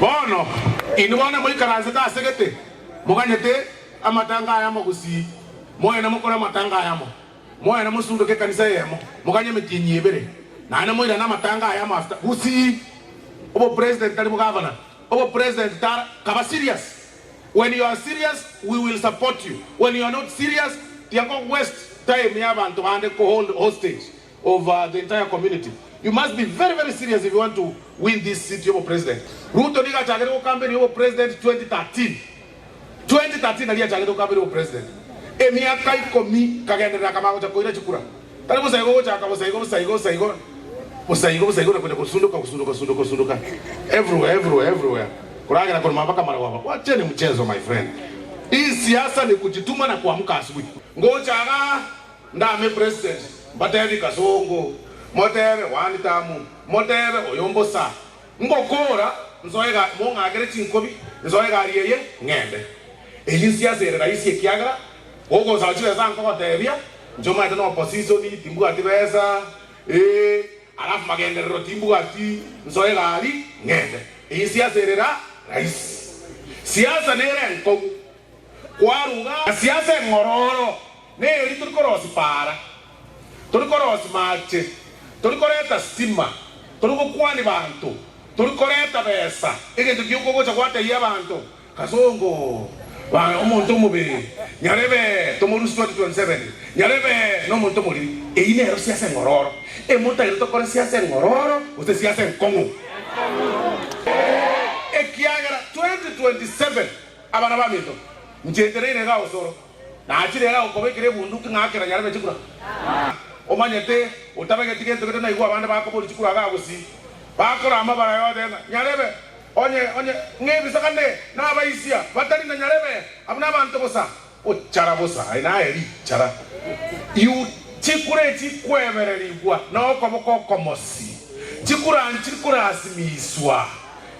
Bono inwe bono moikaransete ase gete, moganyete amatanga aya amagusii, moende mokore amatanga ayamo, moende mosundoke ekanisa eyemo, moganye emetienyi ebere, naende moirane amatanga ayamo after Gusii. Obopresident tari bogavana, obopresident tara kaba serious. When you are serious we will support you, when you are not serious tiga waste time ya abanto bande ko hold hostage of the entire community. You must be very very serious if you want to win this seat yobo president. Ruto nigo achagete go campaign yobo president 2013. 2013 nario achagete go campaign yobo president. Emiaka ikomi kagenderera akaba agocha koira chikura. Tari bosa igo ogochaka bosa igo bosa igo bosa igo bosa igo bosa igo na konya kosunduka kosunduka sunduka sunduka everywhere everywhere everywhere koragera korwa mpaka marogoba. Wacheni mchezo my friend. Hii siasa ni kujituma na kuamka asubuhi. Ngocha igaa Ndame president mbatebi kasongo motebe one term motebe oyo mbosa ngokora nsoe ga mong'akere chinkobi nsoe egari eye ng'ende. Eyio nsiasa ere rahisi ekiagera gogosaba chibesa nkogotebia inche omanyete na opposition timbwati besa eeh alafu magenderero timbwati nsoe egari ng'ende. Eyio nsiasa ere ra rahisi. Siasa nere enkong'u Kwaruga ase ase eng'ororo, neri tori korosia paara, tori korosia mache, tori koreta sitima, tori gokwania banto, tori koreta besa, egento gioka ogocha gwatebia abanto, Kasongo, ba omonto omobe, nyarebe tomorusie 2027, nyarebe nomonto omoriri. Eyio nero siasa eng'ororo. Emotagete tokore siasa eng'ororo gose siasa enkong'u? Ekiagera 2027 Abana baminto, nchenchereire iga osoro, nachire iga gokobekera ebunduki ng'akera nyarebe chikura. Omanyete otabegeti gento gete naigwe abande bakoboria chikura iga gusii, bakorama baraye otebe ng'a nyarebe, onye onye ng'ebisakane nabaisia batari na nyarebe, abwo nabanto bosa. Ochara bosa, aye naye richara. You chikura echi kwebererigwa nokoboko okomosi, chikura nchiri korasimiswa.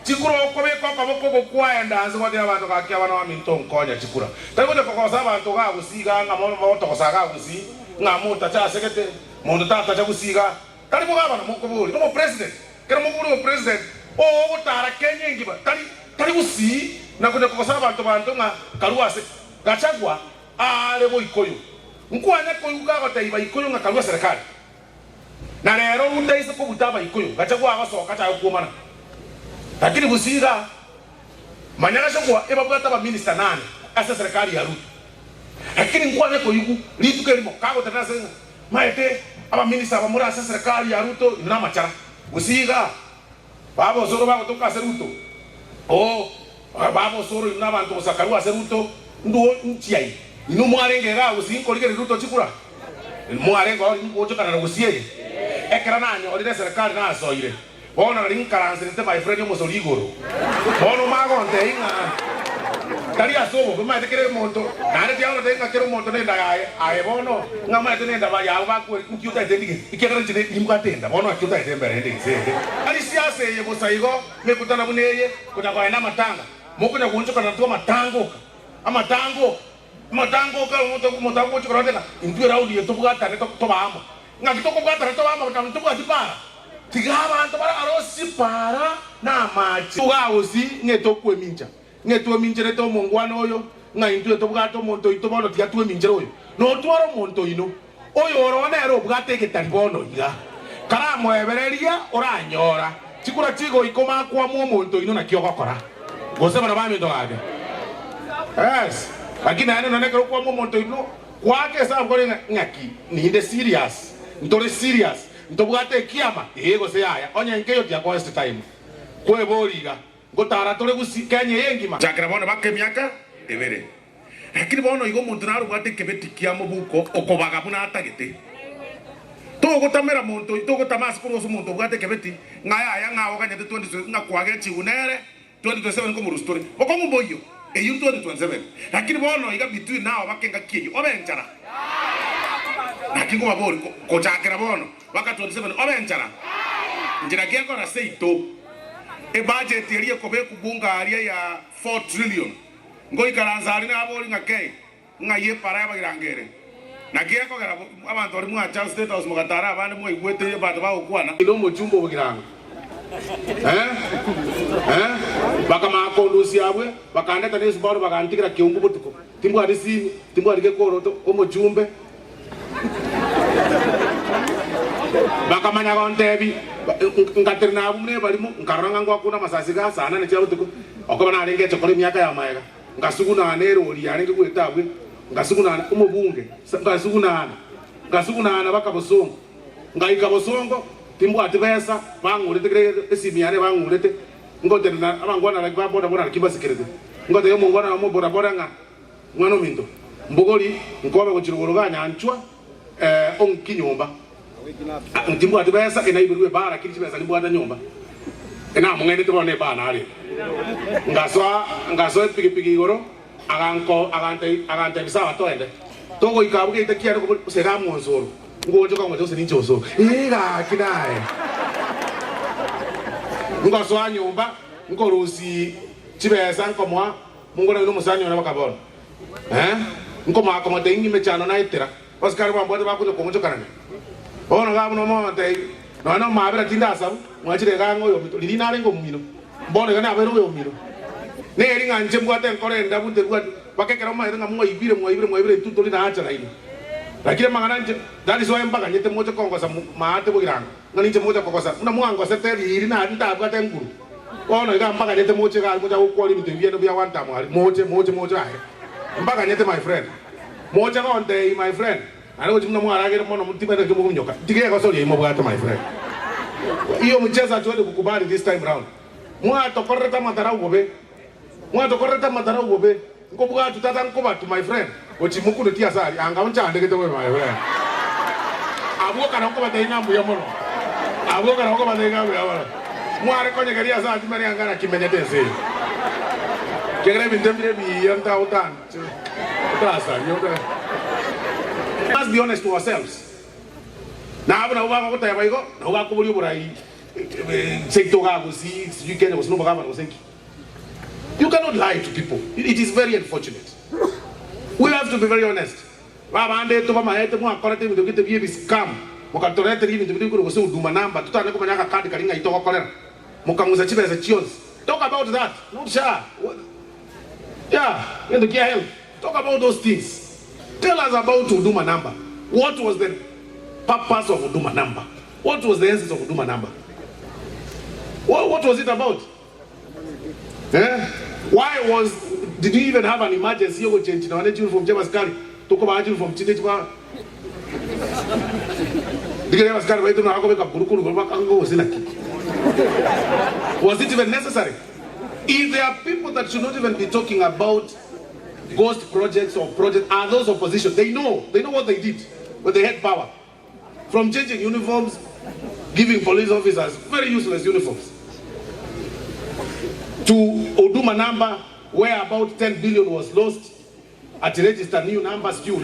Chikura okobeka okoboko oko kwaenda anse gwatebia abanto gaki abana baminto nkonya chikura. Tari gocha kogosa abanto iga gusii iga ng'a motogosa iga gusii ng'a motache asegete monto tatacha gusii iga. Tari bogabana mokoboria omopresident ekero mokoboria omopresident oo ogotara Kenya engima tari tari gusii na konya kogosa abanto banto ng'a karue ase Gachagua aare boikoyo. Nkwanya koigwa kagotebia baikoyo ng'a karue serikali. Na rero Ruto aise kobuta abaikoyo, Gachagua agosoka achake kwomana. Lakini gusii igaa, manya Gachagua ebabwate abaminista nane ase eserekari ya Ruto. Lakini nkwane koigwa rituko erimo kagotenena ase ng'a maete abaminista aba more ase eserekari ya Ruto inwe namachara. Gusii igaa, baba osoro bagotoka ase Ruto, oo baba osoro inwe nabanto bosa karue ase Ruto, ndwo nchiai. Inwe mwarenge igaa gusii nkorigereria Ruto chikura? Mwarenge oo ngochokana na gusii eye? Ekero nanyorire eserekari nasoire, bono nari nkaranserete my friend omosori igoro. Bono magontebia ng'a tari ase obobe, maete kera omonto, naende tiagontebia ng'a kera omonto nenda yaye, aye bono ng'a maete nenda yabo bakweri, nki otagete ndige? Ekiagera inche nimbwate enda, bono naki otagete mbere ende inse ende? Tari siasa eye bosa igo, mekutano buna eye, konya koenda amatanga, mokonya goonchokana intwe amatanga oka, amatanga oka. Motangoke omonto agochia korora ng'a intwe eraundi eye tobwatane tobe amo. Ng'aki tokobwatana tobe amo na ntobwati para? Tiga abanto bare arosie para na amache. Iga gose ng'e tokwemincha, ng'e twemincherete omongwana oyo, ng'a intwe tobwate omonto oito bono tiga tweminchera oyo. Notware omonto oino, oyo oro nere obwate egetari bono iga. Karamoebereria oranyora chikura chigoika omakwamwa omonto oino naki ogokora. Gose bana baminto gake. Yes. Lakini naende nonye ekero okwamwa omonto oino kwaka esabu kore ng'a ng'aki ninde serious, ntore serious, ntobwate ekiama ee gose yaya onye nkeiyo tiga ko waste time. Kweboria iga, ngotara tore gusii Kenya eye engima? Chakera bono baka emiaka ebere. Lakini bono igo omonto nare obwate ekebeti kia mobuko okobaga buna atagete. Togotamera monto, togotama ase korwa ase omonto obwate ekebeti, ng'a yaya ng'a oganyete 20 ng'a kwagechigwe nere 2027 nkomorusia tore. Bokong'u mboiyo, eyio 2027. Lakini bono iga between now baka engaki eyio, obe enchara. Naki nkobaboria, kochakera bono baka 27 obe enchara. Inche naki ekora seito, ebudget eria ekobekwa bunge aria ya 4 trillion, Ngoikaransa aria nabori ng'a kei, ng'ai epara y'abagirango ere? Naki ekogera abanto baria mwacha State House mogatara abande mwaigwete abanto bagokwana. Inde omochumba obogirango. Eh? Eh? Bakamanya kondusia abwe, bakandeta na esubaru bagantigera keumbu botuko. Timbwati simi, timbwati gekoroto, omochumbe. Bakamanya gontebi, ngatenena abwo buna ebarimo, nkarora ng'a ngwakuna amasasi ga saa nane chia botuko, okoba narenge echokora emiaka ya magega. Ngasugunana erori yarenge goeta abwe, ngasugunana omobunge, ngasugunana, ngasugunana baka bosongo. Ngaika bosongo, timbwati besa, bang'urete kera egento, esimi yane bang'urete, ngotenena abangwana ba bodaboda naki mbasekerete. Ngotebia omongwana omo bodaboda ng'a, Mwana ominto, mbogori nkobe gochia rogoro ga nyanchwa, ong'iki nyomba. Timbwati besa, enaiberwe ebaa lakini chibesa nimbwate nyomba. Enamong'ainete bono ebaa narenge. Ngasoa ngasoa epigipigi igoro, aganko agantebia agantebia sawa toende. Togoika abwo geita kiane kobori gose iga monsoro. Ngoonchoka ngocha gose ninche osoro. Ee gaki naye. Ngosoa nyomba, nkorusia chibesa nkomoa mongwana oino omosani one baka bono. Eh, nkomoa komotebia ng'a emechando naetera. Abasikari bambwate bakonya kong'ochokanania. Bono iga buna omontebia, nonya nomabera tindasabu, mwachire iga ang'e oyomito. Riria narenge omomino, mbono iga nabeire oyomino. Neri ng'a inche mbwate enkoro endabu nterwati, mpaka ekero momanyete ng'a mwaibire, mwaibire, mwaibire, intwe tori naacha nainwe. Lakini amang'ana inche, that is why mbaganyete moche kongosa maate bogirango, ng'a ninche mogocha kogosa, buna mwangosete riiri nari ntabwate nguru. Bono iga mbaganyete moche iga aria mocha gokworia ebinto ebi biaino bia one term aria, moche, moche, moche aye. Mbaganyete my friend. Moche gontebia my friend, naende gochia buna mwaragere mono timanyeti naki mokominyoka, tiga egosoria eyio mobwate my friend. Hiyo mchezo hatuendi kukubali this time round. Mwatokorerete amatarau bobe, mwatokorerete amatarau bobe, nkobwatu tata nkobatu my friend, gochia mokuneti ase aria, anga onchandegete bobe my friend. Abwo kare nkobatebia ng'a mbuya mono, abwo kare nkobatebia ng'a mbuya mono. Mware konyegeria ase atimani anga naki menyete ense eye. Ekiagera ebinto mbire ebiya ntagotancha. Must be honest to ourselves. Na abwo nabwo bagogoteba igo, nabwo bakoboria oborai seito igaa gose sijui Kenya gose nomogabana gose nki. You cannot lie to people. It is very unfortunate. We have to be very honest. Babande tobamaete mwakorete ebinto gete bie ebiscam, mokatoreteria ebinto bire igoro gose huduma number, totanyare komanya agakadi karia ng'ai togokorera. Mokang'usa chibesa chionsi. Talk about that, not sha. Yeah, egento kia health. Talk about those things. Tell us about Huduma number. What was the purpose of Huduma number? What was the essence of Huduma number? What, what was it about? Eh? Why was did you even have an emergency yogochenji nonya ne uniform chia abasikari tokobaa uniform chinde chiba Rigereria abasikari baito nabo bakobeka burukuru igoro bakanga gose naki Was it even necessary? If there are people that should not even be talking about ghost projects or projects are those opposition. They know, they know what they did when they had power. From changing uniforms, giving police officers very useless uniforms, to Huduma number where about 10 billion was lost at register new numbers due.